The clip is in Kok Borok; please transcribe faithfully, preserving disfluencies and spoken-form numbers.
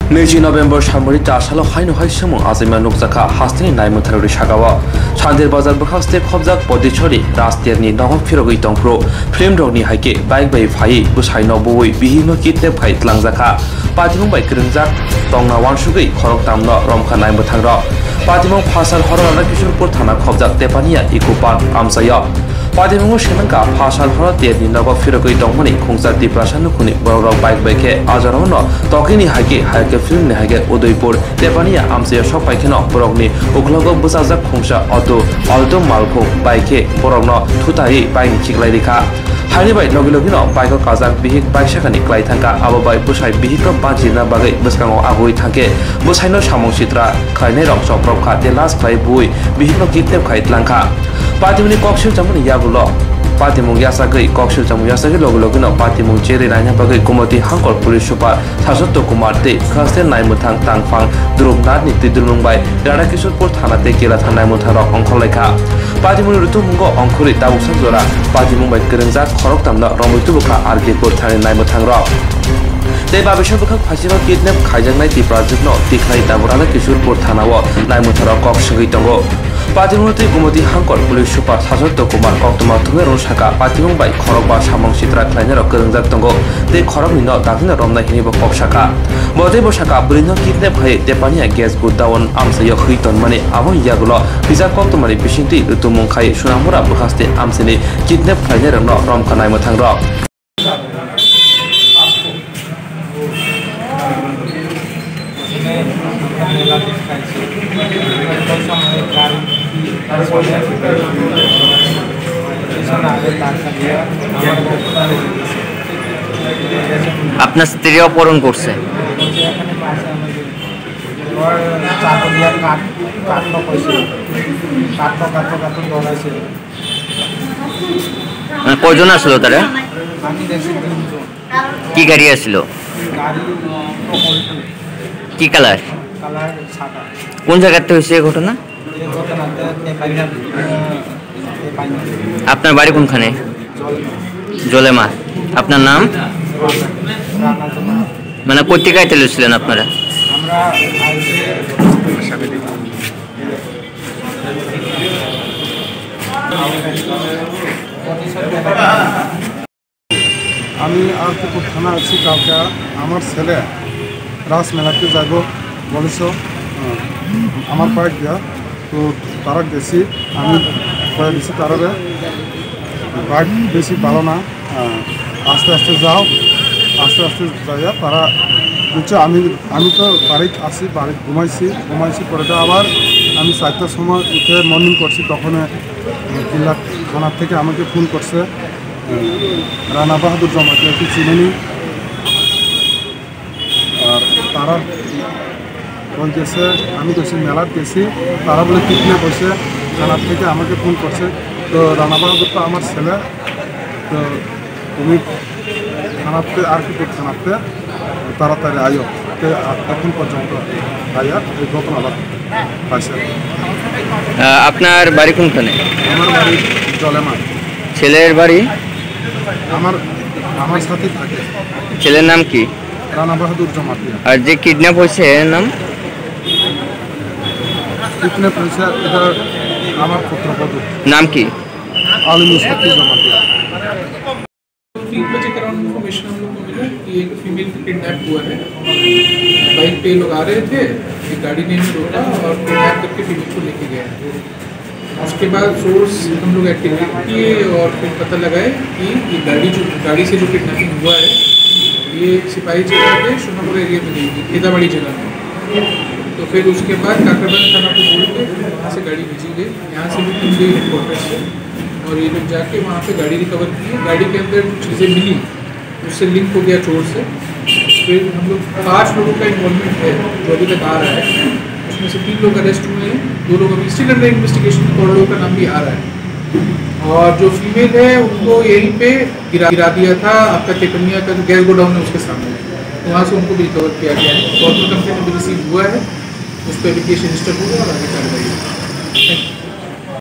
Niji November samani ta salo haino hai swmung achaima nukjakha hasteni naimwthangni sakao. Sandir Bazar bwkhakste khobjak Podichori Rajterni nogo phirogwi tongphuru film rokni haikhe bike bai phaiwi bwsaino buwi bihikno kidnap khai tlangjakha. Patimung bai kwrwngjak tongna wansugwi khoroktamno romkha naimwthangrok. Patimung phasal horo Rana Kishorpur thana khobjak Tepania Eco Park amchaio. Patimungo sengkha phasal horo terni nogo phirogwi tongmani khungsa Tiprasa nukhungni borokrok bike bai khe a jorao no tokini haikhe, haikhe filmni haikhe Udaipur Tepania amchaio sok pai kheno borokni uklogo bwchajak khungsa auto Alto malkhung bai khe borokno thutaiwi bike ni khiklai rikha. Haini bai logi logi no bike o kajak bihik bike sakani klai thangkha, abo bai bwsai bihik no bajirna bagwi bwskango agwi thangkhe bwsaino samung sitra khlainairok choprok kha tei last khlai bui bihikno kidnap khai tlangkha. Patimungni kok silchamani yagulo patimung yachagwi, kok silchamung yachagwi logi logino patimung cherwi naina bagwi Gumoti Hangkor Police Super Saswatto Kumar tei khakste naimwthang tangphang Dhruv Nathni twidulmung bai Radha Kishorpur thana tei Kela thana naimwthangrok ongkhorlaikha. Patimungni rutumungo ongkhorwi tabuksa jora patimung bai kwrwngjak khoroktamno romwi tubukha R K Pur thani naimwthangrok. Tei babisa bwkhak phaisima kidnap khaijaknai Tiprajwkno tikhlai tabuk Radha Kishorpur thanao naimwthangrok kok swngwi tongo. Patimung tei Gumoti Hangkor Police Super Saswatto Kumar koktwma thumwi rwng saka patimung bai khorokba samung sitra khlainairok kwrwngjak tongo tei khoroknwino dakhilno romnai hinwi bo kok saka. Bo tei bo saka bwrwino kidnap khai Tepania gas godown amchaio hwi tonmani, aboni yagulo pijak koktwmani bisingtwi rutumung khai Sonamura bwkhaste amchaini kidnap khlainairokno romkha naimwthangrok. আপনার স্ত্রী অপহরণ করছে। মানে কয়জন আসলো তারা? কি গাড়ি আসলো? কি কালার? কোন জায়গাতে হয়েছে এই ঘটনা? আপনার বাড়ি কোনখানে? জলেমা। আপনার নাম? মানে কোথেকে আইতে লইছিলেন আপনারা? আমি আর কুকুর থানা আছি। কালকে আমার ছেলে রাস মেলাতে যাইব বলেছ, আহ, আমার কয়েক দিয়া, তো তারা গেছি, আমি কয়ে দিছি তারারে, বাইক বেশি ভালো না, আহ, আস্তে আস্তে যাও, আস্তে আস্তে যাইয়া তারা বুঝছো। আমি, আমি তো বাড়িত আছি, বাড়িত ঘুমাইছি, ঘুমাইছি পরে তো আবার আমি চারটার সময় উঠে মর্নিং করছি, তখন, আহ, কিল্লা থানা থেকে আমাকে ফোন করছে। রানা বাহাদুর জমাতিয়া কি চিনেনি? আর তারা ওই গেছে, আমি গেছি মেলাত গেছি, তারা বলে কিডন্যাপ হয়েছে, থানার থেকে আমাকে ফোন করছে। তো রানা বাহাদুর তো আমার ছেলে, তো তুমি থানাতে আর কি থানাতে তাড়াতাড়ি আইও। তো এখন পর্যন্ত আইয়া এই ঘটনাটা পাইছে। আহ, আপনার বাড়ি কোনখানে? আমার বাড়ি জলেমা। ছেলের বাড়ি? আমার, আমার সাথেই থাকে। ছেলের নাম কি? রানা বাহাদুর জমাতিয়া। আর যে কিডন্যাপ হয়েছে এর নাম? কিডন্যাপ হয়েছে, এটা আমার পুত্রবধূ। নাম কি? আলী মুস্তাফি জমাতিয়া। तीन बजे के अराउंड इन्फॉर्मेशन हम लोग को मिला कि एक फीमेल किडनैप हुआ है, बाइक पे लोग आ रहे थे, एक गाड़ी ने इन्हें रोका और किडनैप करके फीमेल को लेके गया। उसके बाद सोर्स हम लोग एक्टिवेट किए और फिर पता लगाए कि ये गाड़ी जो, गाड़ी से जो किडनैपिंग हुआ है, ये सिपाही जगह के सोनापुर एरिया में गई थी, खेताबाड़ी जगह में। तो फिर उसके बाद काकड़बांध थाना को बोल के वहाँ से गाड़ी भेजी गई। यहाँ से भी तीन गई हेडक्वार्टर से, और ये लोग जाके वहाँ पे गाड़ी रिकवर की। गाड़ी के अंदर जो चीज़ें मिली, उससे लिंक हो गया चोर से। फिर हम लोग पांच लोगों का इन्वॉल्वमेंट है जो अभी तक आ रहा है, उसमें से तीन लोग अरेस्ट हुए हैं, दो लोग अभी स्टिल अंडर इन्वेस्टिगेशन, और लोगों का नाम भी आ रहा है। और जो फीमेल है उनको यहीं पे गिरा, गिरा दिया था आपका चैतन्या का जो गैस गोडाउन है उसके सामने, तो वहाँ से उनको भी रिकवर किया गया है। फॉर्मल कंप्लेंट अभी रिसीव हुआ है, उस पर अभी केस रजिस्टर होगा और आगे कार्रवाई होगी।